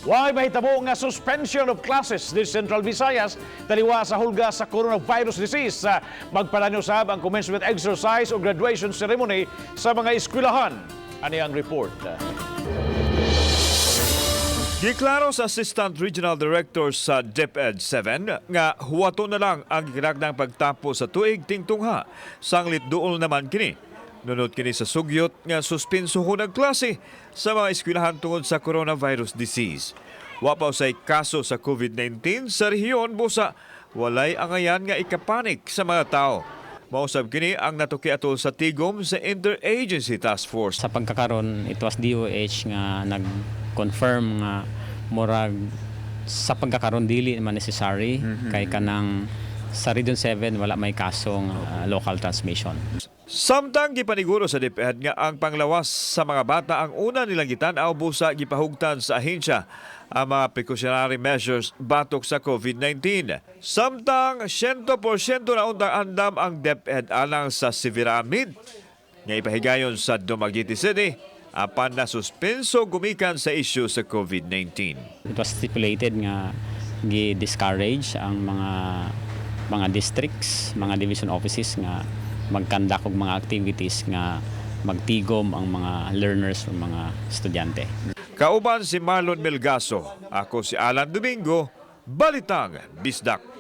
Way mahitabo nga suspension of classes sa Central Visayas taliwa sa hulga sa coronavirus disease? Magpadayon usab ang commencement exercise o graduation ceremony sa mga eskwelahan. Ani ang report. Giklaro sa Assistant Regional Director sa DepEd 7 nga huwato na lang ang gikinahanglang pagtapos sa tuig tingtungha. Sanglit duol naman kini. Nunot kini sa sugyot nga suspinsohon ang klase sa mga eskwelahan tungod sa coronavirus disease. Wa pa usay kaso sa COVID-19 sa rehiyon, busa walay angayan nga ikapanik sa mga tao. Mausab kini ang natuki atol sa tigom sa Interagency Task Force. Sa pagkakaron, it was DOH nga nag-confirm nga murag sa pagkakaron dili naman necessary kay kanang sa Region 7 wala may kasong local transmission. Samtang gipaniguro sa DepEd nga ang panglawas sa mga bata ang una nilang gitan-aw, busa gipahugtan sa ahensya ang mga precautionary measures batok sa COVID-19. Samtang 100% na untang andam ang DepEd alang sa Severa Mid nga ipahigayon sa Dumaguete City apan na suspenso gumikan sa issue sa COVID-19. It was stipulated nga gi-discourage ang mga districts, mga division offices nga mag-conduct og mga activities nga magtigom ang mga learners o mga estudyante. Kauban si Marlon Melgaso, ako si Alan Domingo, Balitang Bisdak.